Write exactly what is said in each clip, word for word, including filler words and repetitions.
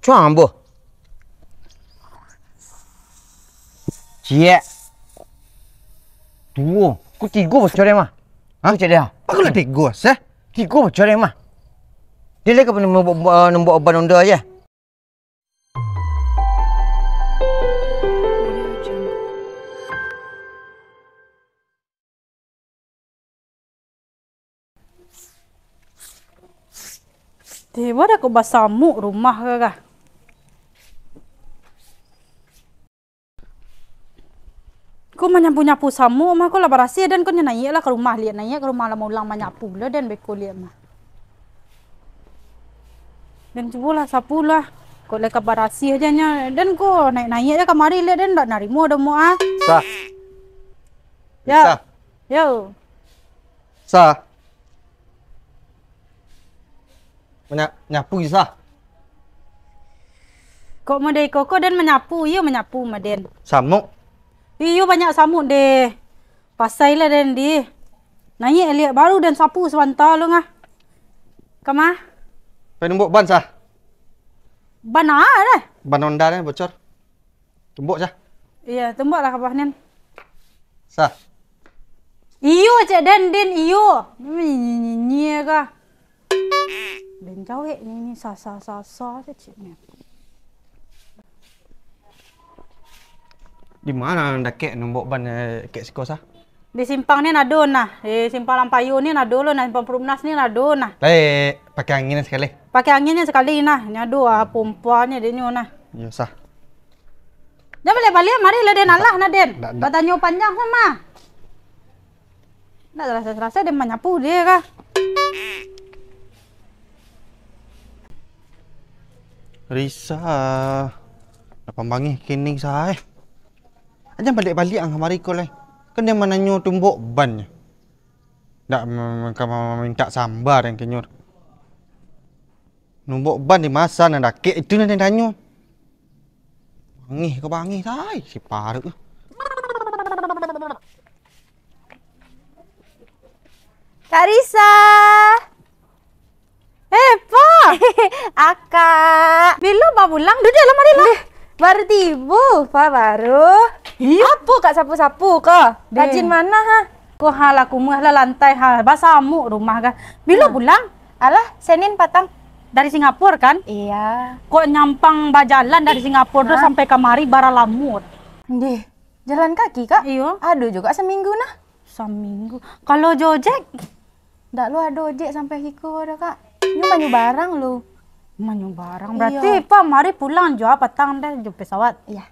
Cuang ambo. Ciek. Duo. Ko tigo bocor den mah. Hah? Ko ciek den ah. Aku lah tigo, sah? Tigo bocor den mah. Dia lagi ka nombo, nombo ban Honda aja. Tibo dah ko basamuik rumah ko kah. Ko manyapu-nyapu samuik mah, ko lah barasiah den, ko nyo naiak lah ka rumah, liak naiak ka rumah lah maulang manyapu lah den beko liak mah. Den cubolah sapu lah. Kok lai ka barasiah aja nyo. Den ko naiak-naiak aja kamari liak den ndak narimo doh mo ah. Sah. Yo. Sah. Yo. Sah. Manya-, nyapu sah. Kok model iko ko den manyapu, iyo manyapu mah den. Samuik. Iyo banyak samuik deh. Pasai lah den di. Naiak liak baru den sapu sabanta lu ngah. Kama? Pai numbok ban sah. Ban ah dah. Ban Honda ni bocor. Tumbok sah. Iya, tumbok lah kabah nin. Sah. Iyo cek den din iyo. Nyinyia kah. Den jawek ni, ni sasa sasa je cik ni. Di mana dakek numbok ban eh, kek siko sah? Di simpang ni ado nah, di simpang Lampayu ni ado lo nah, simpang Perumnas ni ado nah. Lai pakai angin sakali. Pakai angin ni sakali nah, ni ado ah pompa ni dek nyo nah. Yo sah. Jan baliak-baliak mari lah den alah nah den. Ndak, ndak. Batanyo panjang sama. Ndak rasa-rasa den manyapu dia kah. Risa. Lapan bangih kini sae. Jan baliak-baliak ang kamari ko lai. Kan dia mananyo tumbok ban. Ndak me-, me-, ka ma-, mintak samba den kenyo. Numbok ban di masa nan dakek itu nan den tanyo. Bangih ka bangih tai si paruik tu. Kak Risa. Eh, Pa. Bilo bapulang? Duduak lah, mari lah. Deh, baru tibo, Pa, baru. Iyo. Apo Kak sapu-sapu ko? Deh. Rajin mana ha? Ko ha lah kumuah lah lantai ha. Basamuik rumah kah. Bilo pulang? Alah, Senin patang. Dari Singapura kan? Iya. Kok nyampang bajalan dari Singapura tu sampai kamari bara lamo? Deh, jalan kaki, Kak? Iyo. Ado juo saminggu nah. Saminggu. Kalau jo ojek? Ndak lo ado ojek sampai siko dah, Kak. Nyo manyo barang lo. Manyo barang. Iyo. Berarti Pa mari pulang jo patang dah jo pesawat. Iya.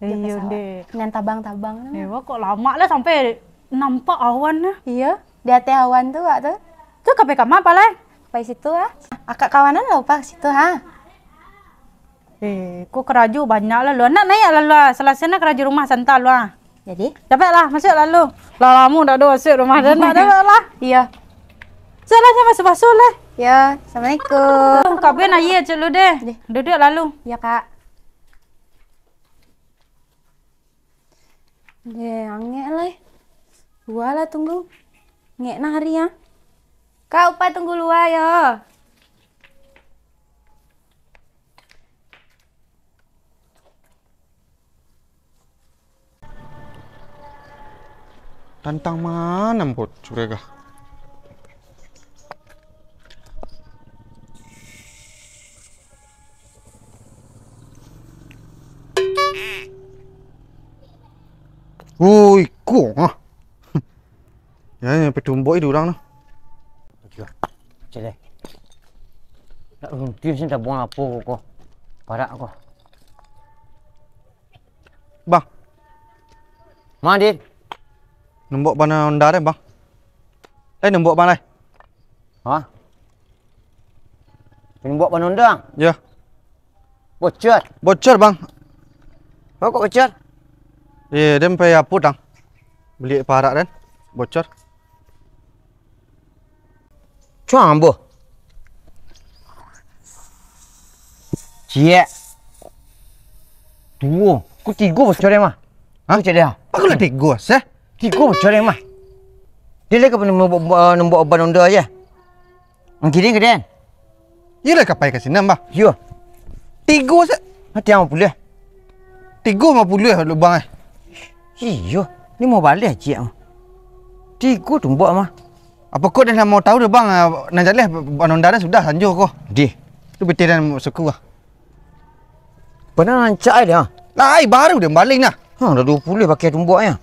Iyo, deh. Nan tabang-tabang tu. Iyo, kok lamak lah sampai nampak awan lah. Iyo, di ateh awan tu, Kak, tu. Tu ka pai kama, Pa, lai? Pai situ, ah. Akak kawanan lah, Pa, situ, ha. Eh, ko karajo banyak lah, lu. Nak naiak lah, lu, ah. Salasai nah karajo rumah santa, lu, ah. Jadi? Dapek lah, masuak lah, lu. Lah lamo dak ado masuak rumah, dah nak dapek lah. Iyo. Masuak lah, masuak-masuak lah. Yo, assalamualaikum. Kabuan aia cek lu deh. Deh. Duduak lah lu. Iyo, Kak. Deh, angek lai. Lua lah tunggu. Angek nah ari, ah. Kak, upai tunggu lua yo. Tantang ma nan bocor kah? Oi, iko ah. Ya, ya, patumbok itu urang tu. Cile. Nak runtuih sini tabuang apo ko? Parak ko. Bang. Ma, Dit? Numbok ban Honda deh, Bang. Eh, numbok ban lai. Hah? Numbok ban Honda? Yo. Bocor? Bocor, Bang. Oh, kok bocor? Eh, den pai apo, Dang? Bali parak den. Bocor. Cuang ambo. Ciek. Duo. Ko tigo bocor den mah. Hah? Ko ciek den ah. Aku lah tigo, sah? Tigo bocor den mah. Dia lagi ka numbok, numbok ban Honda aja. Mangkiring ka den. Iyo lah ka pai ka sinan, Bah. Iyo. Tigo sa-, mati limo puluah. Tigo limo puluah lubang, eh. Iyo, limo baleh ciek mah. Tigo tumbuak mah. Apo kau dah lamo tahu dah, Bang, ah, nan jaleh, Bang Honda dah sudah sanjo ko. Dih. Tu pitih dan suku ah. Pernah rancak ai dia. Lai, baru dia baling nah. Ha, dah duo puluah pakai tumbuaknya.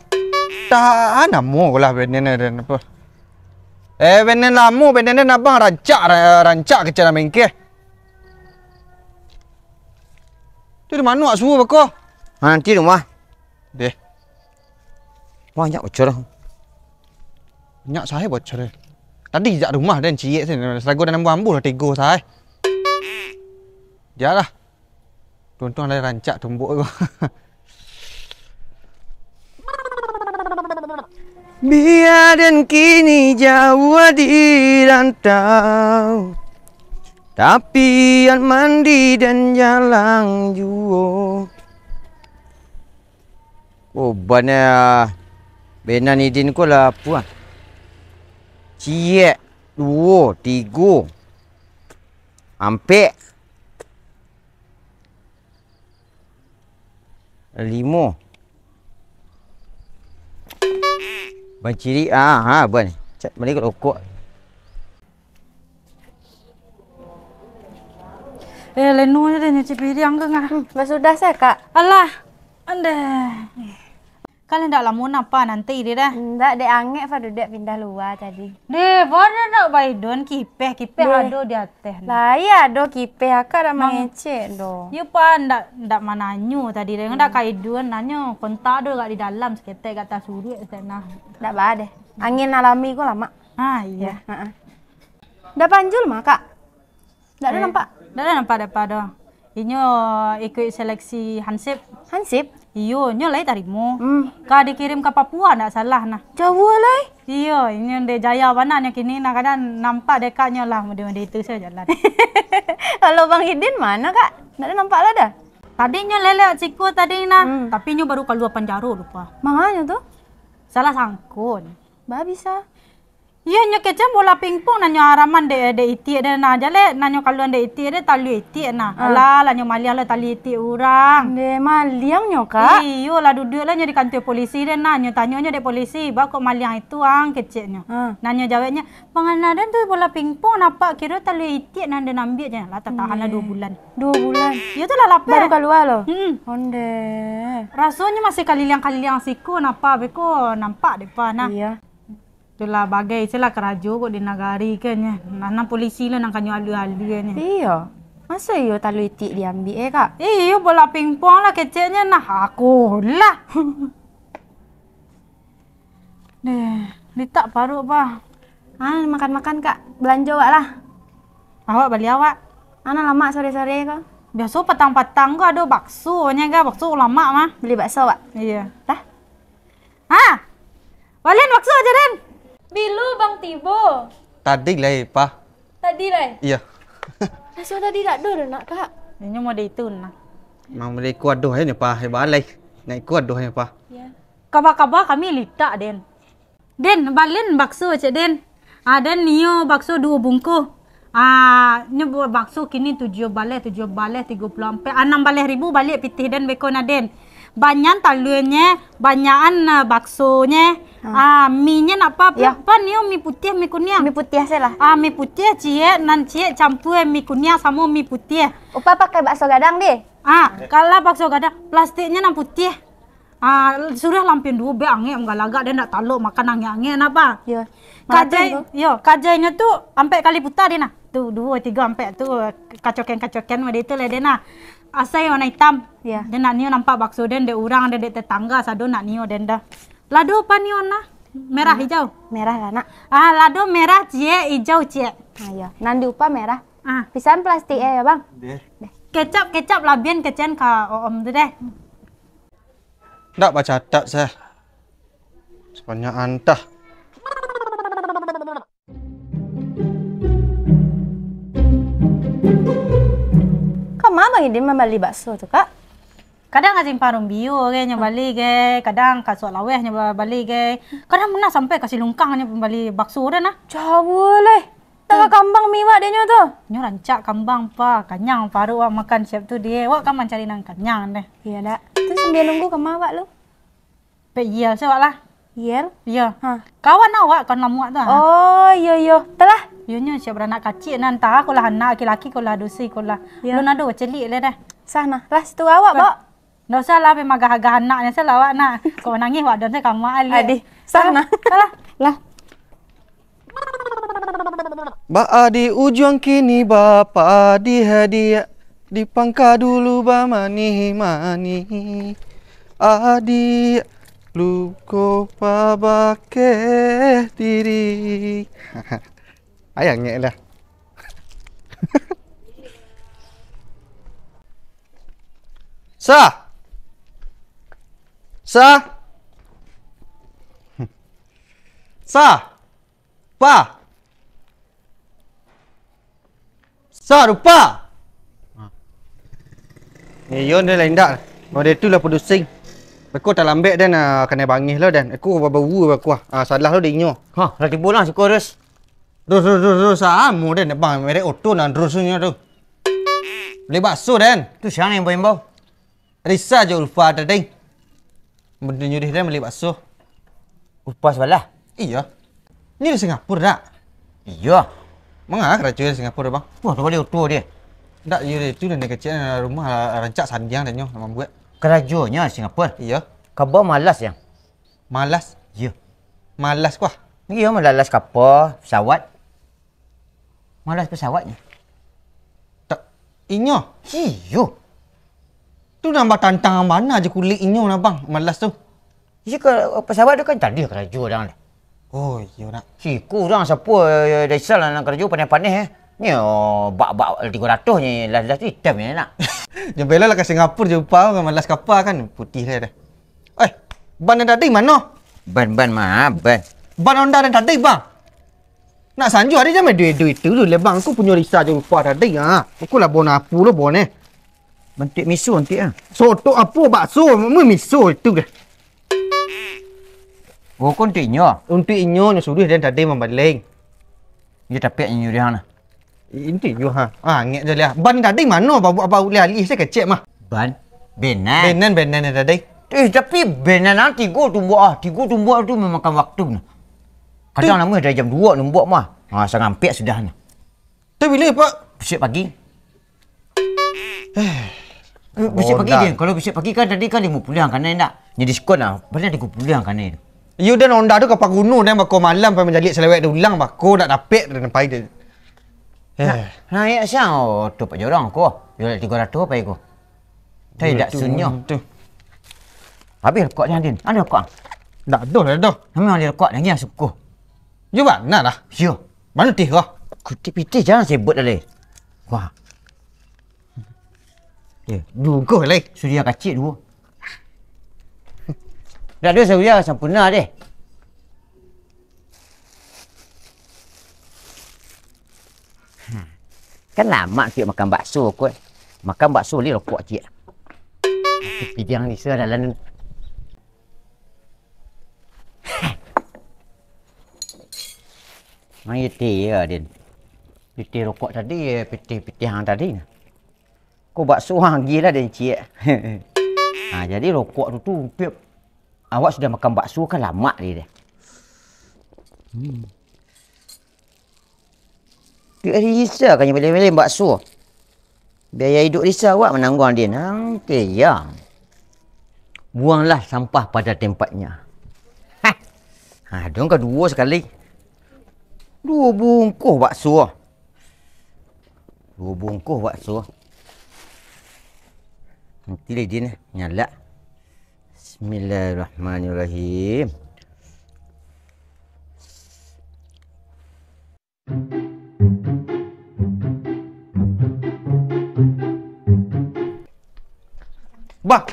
Tahan lamo lah benen dan apa. Eh, benen lamo, benen abang rancak, ra-, rancak kecil nak mengkeh. Tu di mano awak suruh beko? Ha, nanti rumah. Deh. Banyak bocor. Banyak sae bocor, eh. Tadi jak rumah den ciek sen, sarago den ambuh-ambuh lah tigo sae. Jalah. Tuntung lai rancak tumbuk tu. Bia den kini jauah di rantau, tapi an mandi den jalang juo. Oh, bana benan idin ko lah apuah. Ciek, duo, tigo, ampek. Limo. Bancirik, ah, ha, ban. Cak bali ka rokok. Eh, leno je deh nyuci piriang tu, ngah. Hmm, basudah sae, Kak. Alah, andeh. Kalian ndak lamo napa nanti dia dah? Ndak, dek angek pa duduak pindah lua tadi. Deh, bodoh ndak baidon kipeh, kipeh Deh. Ado di ateh nah. Lai ado kipeh, akak dak Mang-, mangecek doh. Yo pa ndak, ndak mananyo tadi deh, ndak Hmm. Kaiduan nanyo kontak do gak di dalam saketek gak tasuruik saketek nah. Ndak ba deh. Angin alami ko lamak. Ah, iya. Ya, heeh. Dah panjul mah, Kak. Ndak ado Eh, nampak? Ndak ado nampak dek apa doh. Inyo ikuik seleksi hansip. Hansip? Iyo, nyo lai tarimo. Hmm. Ka dikirim ka Papua ndak salah nah. Jauah lai. Iyo, inyo ndeh jaya bana nyo kini nah, kadang nampak dek nyo lah mode-mode itu sajo jalan. Kalau Bang Idin mano, Kak? Ndak ado nampak lah dah. Tadi nyo lewat siko tadi nah, Hmm. Tapi nyo baru kalua panjaro lupa. Manganyo tu? Salah sangkun. Ba bisa. Iyo, nyo kecek bola pingpong, nanyo araman dek, dek itiak deh nah. Jaleh, nanyo kaluan dek itiak deh, talua itiak nah. Ah. Alah, lah nyo maliang lah talua itiak urang. Deh, maliang nyo, Kak? Iyo lah, duduak lah nyo di kantua polisi deh nah. Nyo tanyo nyo dek polisi, "Ba kok maliang itu ang?" kecek nyo. Ah. Nanyo jaweknyo, "Bang Anadan tu bola pingpong, napak kiro talua itiak nan den ambiak je." Lah, tatahan lah Deh. Duo bulan. Duo bulan? Iyo tu lah lapeh. Baru kalua lo? Hmm. Ondeh. Rasonyo masih kaliliang-kaliliang siko, napa beko nampak dek pa nah. Iyo. Itulah bagai, itulah karajo kok di nagari kan, yo. Nah, nan polisi lah nan kanyo alua-alua nyo. Iyo. Maso iyo talua itiak diambiak, eh, Kak? Iyo, bola pingpong lah keceknyo, nah, aku lah. Deh, litak paruik, bah. Ah, makan-makan, Kak. Balanjo awak lah. Awak bali awak? Ana lamak sore-sore ko. Biaso patang-patang ko ado bakso nyo, Kak. Bakso lamak mah. Bali bakso, Wak? Iyo. Lah? Ha! Walian bakso aja, Den. Bilo Bang tibo? Tadi lai, Pah. Tadi lai? Iyo. Raso tadi dak ado doh, nak, Kak. Inyo mode itu, nah. Mang mode iko ado nyo, Pah. Hebat lai. Nak iko ado nyo, Pah. Iyo. Kaba-kaba kami litak, Den. Den, balian bakso, cek Den. Ah, den nio bakso duo bungkuh. Ah, nyo buek bakso kini tujuah baleh, tujuah baleh, tigo puluah ampek, anam baleh ribu baliak pitih den beko nah, Den. Banyak taluanyo, banyakan, ah, baksonyo. Ah. Ah, minyo nak pa, Yo. Pa nio mi putiah, mi kuniang? Mi putiah se lah. Ah, mi putiah ciek, nan ciek campua mi kuniang samo mi putiah. Upa pakai bakso gadang, deh. Ah, kalau bakso gadang, plastiknyo nan putiah. Ah, sudah lampiang duo bek angek, manggalagak, den dak talok makan angek-angek, napa? Yo. Kajai, Maraton tu. Yo, kajainyo tu ampek kali puta, den, nah. Tu, duo, tigo, ampek tu, kacoken-kacoken, mode itu lah, den, nah. Asai warna itam. Yo. Den nak nio nampak bakso den, dek urang, den, dek tetangga, sado nak nio den dah. Lado pa nio, nah? Merah, Hmm. Ijau? Merah lah, nak. Ah, lado merah ciek, ijau ciek. Ah, yo. Nan di upa merah. Ah. Pisan plastik, eh, yo, Bang? Deh. Kecap, kecap labian kecekan ka Oom tu deh. Ndak bacatat sah. Sabanyak antah. Kama Bang Idin mambali bakso tu, Kak? Kadang ka Simpang Rumbio ge nyo bali ge, kadang ka Suak Laweh nyo ba-, bali ge, kadang pernah sampai ka Silungkang nyo mambali bakso dah nah. Jauah leh. Ka kambang mi wak dek nyo tu. Nyo rancak kambang, Pa. Kanyang paruik wak makan siap tu, deh. Wak kan mancari nan kanyang, deh. Iyo, dak. Tu sambia nunggu kama wak lu? Pek Yel se wak lah. Yel? Iyo. Ha. Kawan awak, kawan lamuak tu, ha. Oh, iyo, iyo. Talah. Iyo, nyo siap baranak kacik, nan antah ko lah anak laki-laki, ko lah dosi, ko lah. Iyo. Alun ado bacaliak lai, deh. Sah nah. Lah, situ awak, Bok. Ndak usah lah, pai magah-agah anak nyo, salah awak nak. Kok manangih, wak don se kama liak. Adih. Sah nah. Salah. Lah. Baa di ujuang kini bapadiah-diah, di pangka dulu bamanih-manih. Adiak luko pabakeh diri. Ayang ngek lah. Sa! Sa! Sa! Pa! Sa, rupa! Iyo, den lah indak. Model tu lah padusi. Beko talambek den, ah, kanai bangih lo den. Eko babaua beko ah. Ah, salah lo dek inyo. Ha, lah tibo lah siko, Rus. Rus, rus, rus, rus, samo den, bang, merek oto nan rus nyo tu. Bali bakso den. Tu sia nan imbau-imbau? Risa jo Ulfa tadi. Nyuruah den bali bakso. Ulfa sabalah? Iyo. Ni di Singapura dak? Iyo. Manga karajo di Singapura, bang? Wah, tu bali oto dia. Dak, iyo, itu nan kecil rumah rancak sandiang dan nyo nak mambuek. Karajonyo di Singapura? Iyo. Kaba malas yang? Malas? Iyo. Malas kuah? Iyo, malalas kapa, pesawat. Malas pesawatnyo. Tak, inyo. Iyo. Tu nambah tantang bana je kulik inyo nah, bang, malas tu. Iyo, ka-, pesawat tu kan tadi karajo dang lah. Oh, iyo nak. Siko urang sapo, eh, desa lah nan karajo paneh-paneh, eh. Ni, oh, bak-bak tigo ratus ni, lah, lah tu itam ni nak. Jambela lah ka Singapura je upah, malas kapa kan, putih lah dah. Eh, ban nan tadi mano? Ban, ban ma, ban. Ban Honda nan tadi, bang. Nak sanjo ari jan main duit-duit tu le, bang. Aku punyo Risa jo Ulfa tadi, ha. Aku lah bon apu lo bon, eh. Bantuak miso, bantuak, ah. Sotok apo, bakso, mu miso itu ke? Oh, ko untuak inyo? Untuak inyo, nyo suruah den tadi mambaling. Iyo, tapi inyo nyuruah nah. Itu iyo, ha. Ah, ngek je lah. Ban tadi mano? Bau, bau alih-alih se kecek mah. Ban? Benan. Benan, benan yang tadi. Eh, tapi benan ah, tigo tumbuak ah. Tigo tumbuak tu mamakan waktu nah. Kadang Tu- lamo dari jam duo tumbuak mah. Ha, sangampek sudah nah. Tu bila, Pak? Bisuak pagi. Eh, Bisuak pagi Honda. Dia. Kalau bisuak pagi kan tadi kan limo puluah ang kanai ndak? Jadi diskon lah. Padahal tigo puluah ang kanai tu. Iyo, dan Honda tu ka paguno, dan bako malam pai manjaliak salewek di ulang, bako dak dapek dan pai dia. Eh. Nah, nah, ya, siang, oh, tu pak jorong ko. Yo, tigo ratus pai ko. Tapi dak tu, sunnyo. Tu. Habis rokok jan, Din. Ado rokok? Dak ado lah, dah. Memang ado rokok lagi yang suko. Yo, bana lah. Yo. Mano tih ko? Kutip pitih jan sebut dah leh. Wah. Ya, dugo lai. Suria kacik duo. Dak ado suria sampurna deh. Hmm. Kan lamak ciek makan bakso ko. Makan bakso bali rokok ciek. Pijang ni sadalan. Mangitih ya, Din. Pitih rokok tadi, pitih-pitih ang tadi. Ko bakso ang agiah lah den ciek. Ha, jadi rokok tu, tu untuak awak sudah makan bakso kan lamak dia deh. Hmm. Tiok hari Isa kan baleh-baleh bakso. Biaya hidup Isa awak manangguang dia nang keyang. Buanglah sampah pada tempatnya. Hah. Ha, dong kaduo sakali. Duo bungkuh bakso. Duo bungkuh bakso. Nanti lagi ni nyalak. Bismillahirrahmanirrahim. Bang.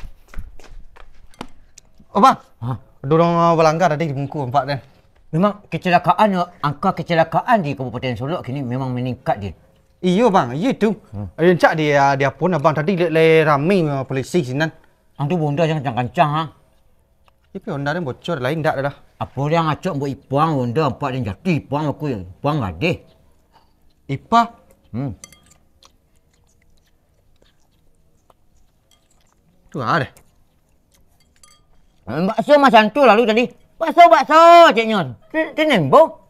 Oh, bang. Ha? Ado urang balanggar tadi di muko nampak den. Memang kecelakaan, angka kecelakaan di Kabupaten Solok kini memang meningkat, Din. Iyo, bang, iyo tu. Hmm. Rancak di, di apo nah, bang, tadi lai rami polisi sinan. Ang tu bonda jan kancang-kancang, ha. Tapi Honda den bocor, lain dak dah. Apo den acok buek ipuang, Honda ampak den jatuah ipuang aku, ipuang gadeh. Ipa? Hmm. Tu lah deh. Bakso Mas Anto lalu tadi. "Bakso, bakso," ceknyo. Te-, teneng, bo.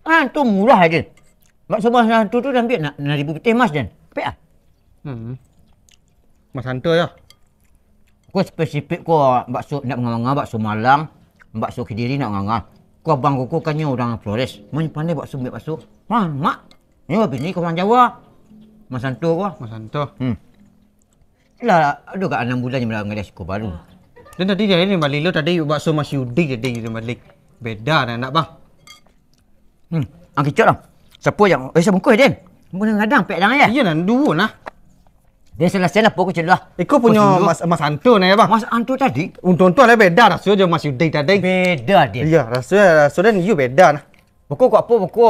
Ah, tu murah aja. Bakso Mas Anto tu sampai nak, nak ribu pitih Mas, Jan. Pek ah. Hmm. Mas Anto yo. Ko spesifik ko bakso ndak manga-manga, bakso Malang, bakso Kediri ndak manga-manga. Ko abang ko, ko kanyo urang Flores. Main pandai bakso, ambiak bakso. Mak, mak. Nyo bini ko urang Jawa. Mas Anto ko. Mas Anto. Hmm. Lah, ado ka anam bulan nyo mangadai siko baru. Dan tadi dia ni bali lo tadi bakso Mas Yudi tadi dia bali. Beda dah nak bang. Hmm, ang kicok lah. Siapa yang, eh, siapa bungkus, Den? Bungkus gadang, pek dang ya? Iya, nan duo nah. Dia selesai lah pokok celah. Iko punyo Mas, Mas Anto nah ya, bang? Mas Anto tadi? Untung tu lah beda raso jo Mas Yudi tadi. Beda dia. Iya, raso, raso dan you beda nah. Boko kok apo, boko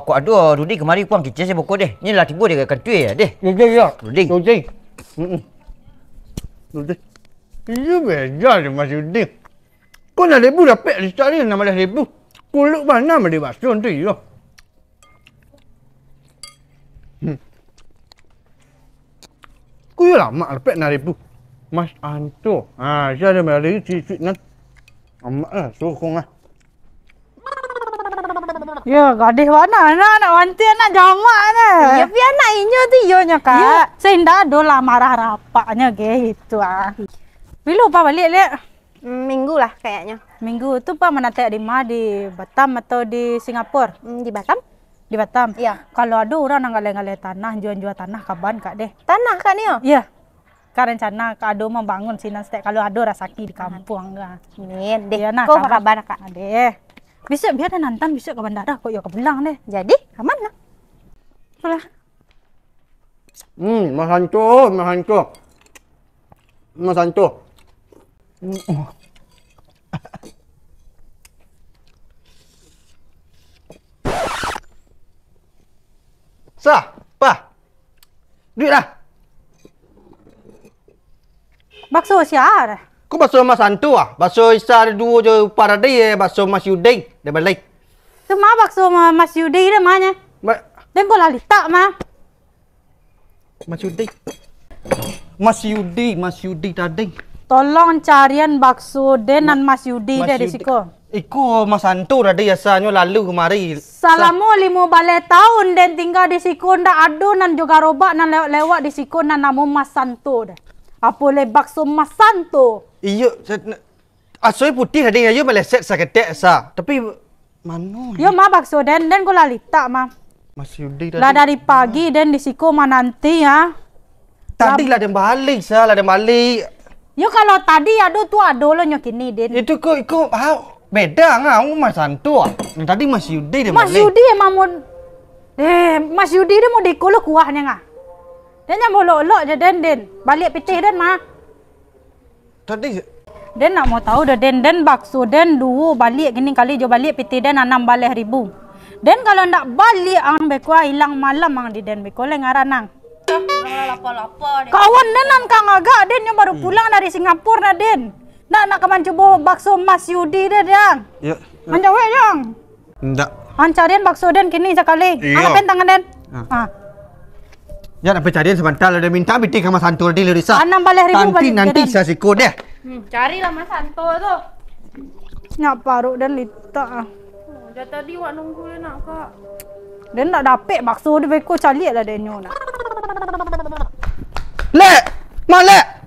kok ado Rudi kemari, kuang kicik se boko deh. Ni lah tibo deh kantui ya deh. Iya, iya, iya. Rudi. Rudi. Mm-mm. Rudi. Iya, beda deh Mas Yudi. Kau nak ribu dapek di sekali enam belas ribu. Kuluk bana mah di bakso tu yo. Hmm. Ku yo lamak dapek enam ribu. Mas Anto. Ha, sia ado bali sik-sik nan. Amak lah, sokong lah. Yo, gadih bana, nak, nak bantiang, nak jamak nah. Iyo, pi anak inyo tu iyo nyo, Kak. Iyo. Sa indak ado lah marah rapaknyo ge itu ah. Bilo pa baliak, Lek? Mm, minggu lah kayaknyo. Minggu tu pa manatek di ma, di Batam atau di Singapura? Mm, di Batam. Di Batam? Iyo. Kalau ado urang nan galeh-galeh tanah, jua-jua tanah kaban, Kak, deh. Tanah, Kak, nio? Iyo. Ka rencana ka ado mambangun sinan stek kalau ado rasaki di kampuang ka. Amin. Deh, iyo, nah, ko kabar, kabar, Kak? Deh. Bisuak bia den antan, bisuak ka bandara, kok iyo ka pulang deh. Jadi, aman lah. Apalah. Hmm, Mas Anto, Mas Anto. Mas Anto. Hmm. Sah, pah. Duit lah. Bakso sia? Ko bakso Mas Anto ah. Bakso Isa ado duo jo Paradai, eh, bakso Mas Yudai. Dah balai. Tu ma bakso Ma-, Mas Yudi tu ma nyo? Ma- Den ko lah litak ma. Mas Yudi. Mas Yudi, Mas Yudi tadi. Tolong carian bakso den nan Mas Yudi deh di siko. Iko Mas Santo tadi asanyo lalu kemari. Salamo limo baleh taun den tingga di siko, ndak ado nan jo garobak nan lewat-lewat di siko nan namo Mas Santo deh. Apo lai bakso Mas Santo? Iyo, sa-, Aso putih tadi, ayo meleset saketek sa. Tapi, mano? Yo, ma bakso den, den ko lah litak, ma. Mas Yudi tadi. Lah dari pagi den di siko mananti, ha. Tadi lah den balik, sa, lah den balik. Yo, kalau tadi ado tu, ado lo nyo kini, den. Itu ko, iko, ha, beda nga, Mas Santo, ah. Yang tadi Mas Yudi den balik. Mas Yudi emang mau, eh, Mas Yudi den mau deko lo kuahnyo nga. Den jan bolok-olok je den, den. Baliak pitih den, ma. Tadi. Den nak mau tahu dah, den, den bakso den duo baliak kini kali jo baliak pitih den anam baleh ribu. Den kalau ndak baliak ang beko ilang malam ang di den beko lai ngaran ang. Kawan den nan ka ngagak den nyo baru pulang dari Singapura nah den. Nak, nak ka mancubo bakso Mas Yudi deh, dang. Yo. Manjawek, dang. Ndak. Ang carian bakso den kini sakali. Iyo. Ang apen tangan den? Ah. Ah. Jan, ape carian sabanta lah, den minta pitih ka Mas Santo tadi, Lurisa. Anam baleh ribu. Nanti, baliak nanti den. Sa siko deh. Hmm, carilah Mas Santo tu. Nyak paruk den litak ah. Oh, dari tadi wak nunggu den nak, Kak. Den ndak dapek bakso di beko, caliak lah den nyo nak. Lek! Malek!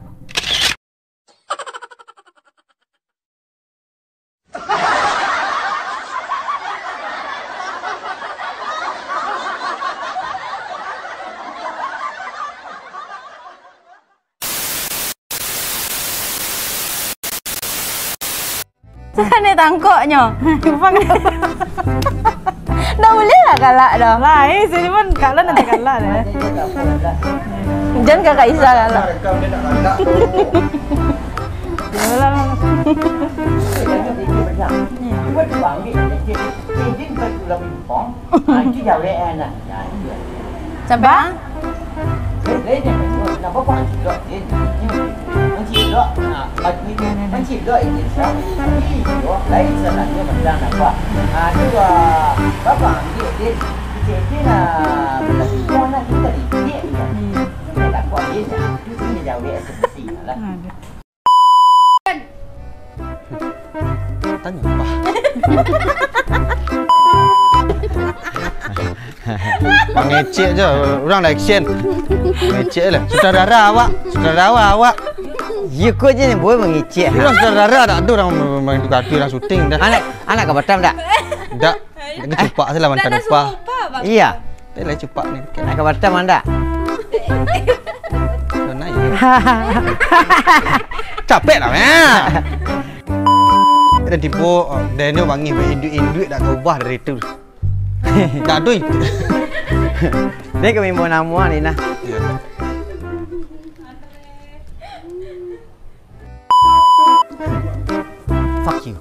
Sana tangkoknyo. Dah boleh lah galak dah. Lah, eh, sini pun kalau nanti galak dah. Jan Kakak Isa galak. Yalah. Sampai, ah? Lain, lain, kenapa kau ancilok, Din? Ancilok, nah, bagi ancilok ini, Sa. Iyo, lain salasnyo macam apa? Ah, tu, ah, bapa ambil, Din. Dia lah, belah semua nak kita licik je. Hmm. Dia tak kuat dia je. Dia jauh dia eksekusi lah. Aduh. Tanya apa? Mangecek je, urang lah action. Mangecek lah. Sutradara awak, sutradara awak. Iyo, kok je ni, boy, mangecek. Urang sutradara tak ado urang main gaduah, urang syuting dah. Anak, anak ka Batam tak? Dak. Lagi cupak salah mantan upah. Iya. Tapi lagi cupak ni. Nak ka Batam anda? Capek lah, man. Dan tibo, oh, Daniel bangih, induik-induik dak ka ubah dari tu. Dak ado itu. Dia kami mau nama ni nah. Iya. Fuck you.